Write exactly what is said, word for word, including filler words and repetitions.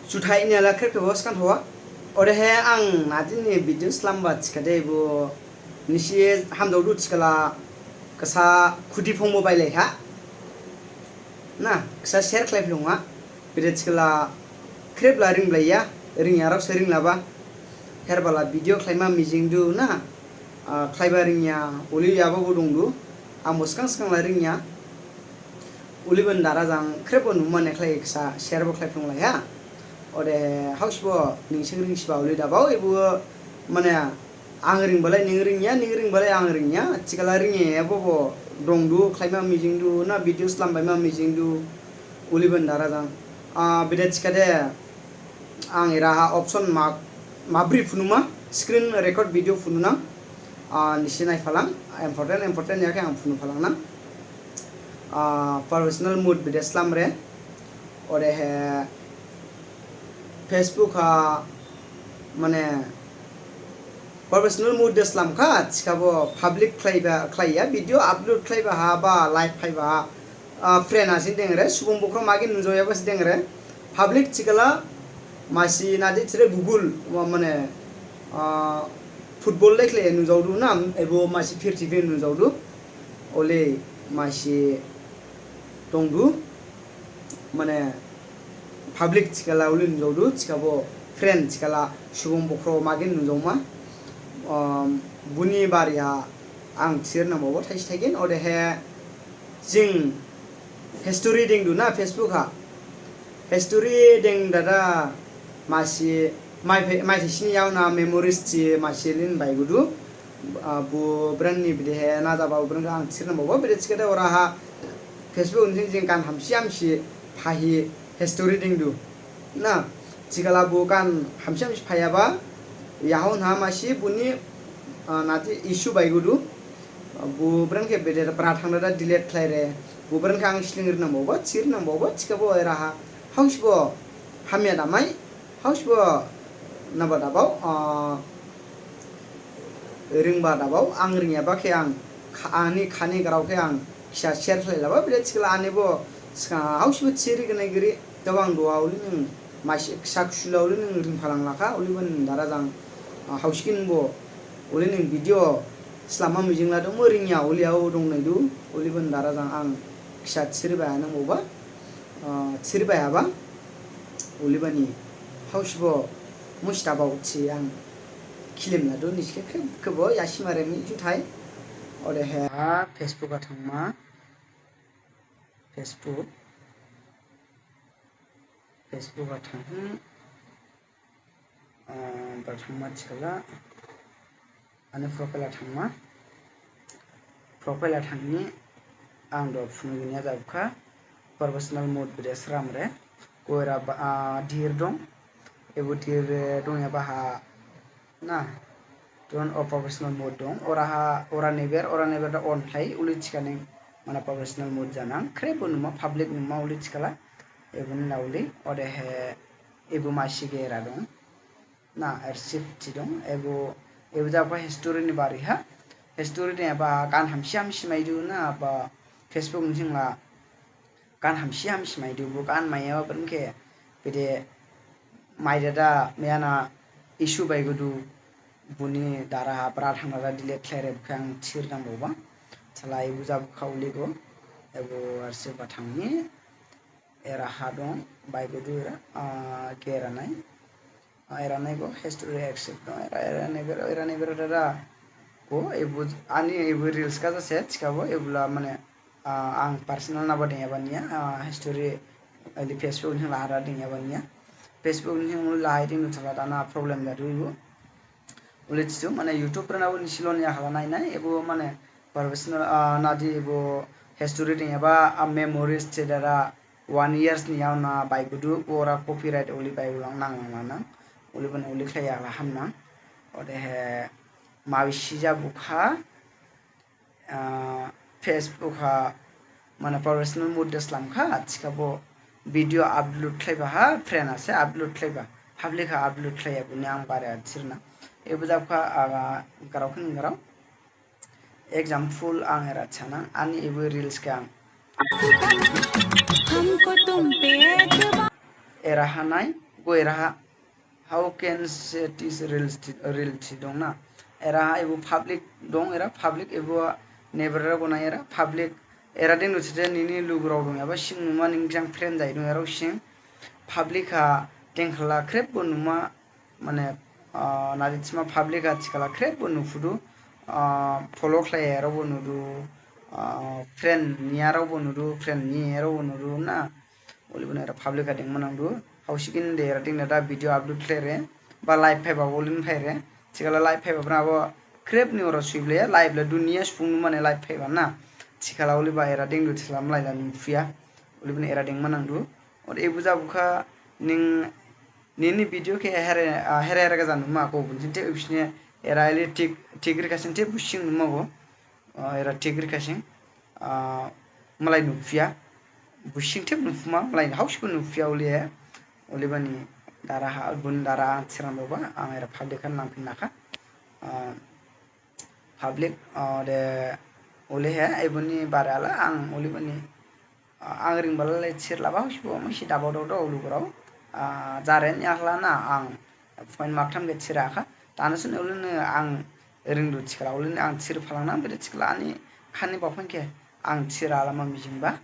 Juthai ni ala khrip khebo sgang thawa. Odehe ang nadini video slamba thikhade bo nisi hamjaodu thikhala kasa khudi phongbo bailai ha. Na, kasa share khlai phlung ha. Bede thikhala khrip la ringblaiya, ringyarao se ringlaba. Herbala video khlaima mijingdu na, ah, khlaiba ringya, uli yaba bo dongdu. Ang bo sgang sgang la ringya. Uli bani dara jang khrip bo numane khlai kasa share bo khlai phlung lai ha. Ode hausbo ningsing ringsiba uli dabao ebo mane ang ringbalai ning ringya, ning ringbalai ang ringya, thikhala ringya ebo bo dongdu, khlaima mijingdu, na video slambaima mijingdu, uli bani dara jang. Ah, bede thikhade, ang eraha option ma, mabri phunuma, screen record video phununang, ah, nisi naiphalang, important, important yakhe ang phunu phalangnang. Ah, professional mode bede slamre, odehe Facebook ha, mane, professional mode de slamkha, thikhabo public khlaiba, khlaiya, video upload khlaiba ha, ba live phaiba ha, ah, friend asin dengre, subung bokhro magi nujaoyaba si dengre, public thikhala, masi nadi thire Google, ma-, mane, ah, football lekhle nujaodu na, ebo masi phirthibi nujaodu, ole masi dongdu, mane, public thikhala uli nujaodu, thikhabo friend thikhala subung bokhro magin nujaoma. Um, buni bariha ang thir nangbaobo thaisi thaigin, odehe jing history dengdu na Facebook ha. History deng dada masi mai phe-, mai thisini yaona memories thi masi lin baigudu. Ah, bo brand ni bedehe na jaba bo brand khe ang thir nangbaobo bede thikhade oraha Facebook ni jing gan hamsi hamsi phahi history dengdu. Na, thikhala bo gan hamsi hamsi phayaba, yahon ha masi buni, ah, nadi issue baigudu. Ah, bo brand khe bede bra thangdada delete khlaire. Bo brand khe ang sling ri nangbaobo, thir nangbaobo, thikhabo eraha. Hausbo hamya damai, hausbo naba dabao, ah, ringba dabao, ang ringyaba khe ang, kha-, ani khani grao khe ang kisa share khlailaba, bede thikhala ani bo sgang hausbo thiri gini giri, tebang duha uli ning masi kisa kusula uli ning ringphalang lakha, uli bani dara jang, ah, hauskin bo, uli ning video slama mijing ladong, mo ringya, uli au dong naidu, uli bani dara jang ang kisa thiri baya nangbaoba, ah, thiri bayaba, uli bani hausbo musi dabao thi ang khilim ladu nisi khe khrip khebo yasimare mi juthai. Odehe ha Facebook ha thangma, Facebook, Facebook ha thanghi, ah, ba thangma thikhala, ani profile ha thangma, profile ha thanghi, ang do phunu gini jabkha, professional mode bede sramre, koira ba, ah, dir dong, ebo dir, eh, dongyaba ha, na, turn off professional mode dong, oraha, ora never, ora never da on khlai, uli thikhaning, mane professional mode janang, khrip bo numa, public numa uli thikhala, ebo ni la uli, odehe, ebo masi gera dong, na, archive thi dong, ebo, ebo jabkha history ni bariha, history ni eba gan hamsi hamsi maidu na, ba Facebook ni singla, gan hamsi hamsi maidu, bo gan maiyaba brand khe, bede maidada, miyana issue baigudu, buni dara ha bra thangdada delete khlaire bokhe ang thir nangbaoba, thalai ebo jabkha uli go, ebo archive ha thanghi, eraha dong, baigudu era, ah, gera nai. Ah, era nai go, history accept dong, era, era nai bera, era nai bera dada. Go, ebo, ani ebo reels kha jase, thikhabo, ebo la mane, ah, ang personal naba dengyaba niya, ah, history, eli Facebook ni lahara dengyaba niya. Facebook ni lahai deng nu thala dana problem jadu ebo. Uli thidu, mane YouTube rena bo nisi lon ya hala nai nai, ebo mane professional, ah, nadi ebo history dengyaba, ah, memories thi dada, one years ni yaona baigudu, ora copyright uli baigu lang nang lang nang. Uli bani uli khlaiya la hamnang. Odehe mabisi jabukha, ah, Facebook ha, mane professional mode de slamkha, thikhabo video upload khlaiba ha, friend ase upload khlaiba, public ha upload khlaiya, buni ang bare thirna. Ebo jabkha, ah, grao khin grao. Example ang era thana, ani ebo reels khe ang. हमको तुम पे एतबार Era hanai, Go eraha, how can say this real thi, real thi dong na. Eraha ebo public dong, era public ebo neighbor rao gona era public, era deng du thide nini lugurao dong, eba sing numa ning jang friend jai dong, era sing public ha dengkhala khrip bo numa, mane, ah, nadi thima public ha thikhala khrip bo nuphudu, ah, follow khlai rao bo nudu, ah, friend niya rao bo nudu, friend niya rao bo nudu na. Olibani era public ha dengma nangdu. Hausikin de era ding da video upload khlai re. Ba live phaiba olin phai re. Thikhala live phaiba bra bo khrip ni ora suiblaya live la duniya subung numane live phaiba na. Thikhala oliba era ding du thila mlai la nuphuya. Olibani era dengma nangdu. Ode ebo jabukha ning nini video khe here, ah, here here gajan numa ko bun sinte ubsine era ele tik tik rikha sinte busing numa go. Ah, era tik rikha sing, ah, mlai nuphuya, busing thep nuphuma, mlai hausibo nuphuya uli he, ulibani dara ha, bun dara ang thirang boba, ang era public ha nangphin nakha. Ah, public, ah, de, uli he, eboni barala ang ulibani, ah, ang ringbalale thirlaba hausibo, masi daba dao dao lugurao, ah, jaren yakhla na ang, point maktham khe thirakha, tanasun ulini ang ringdu thikhala, ulini ang thir phalang nang, bede thikhala ani khani baphan khe ang thir alama mijingba,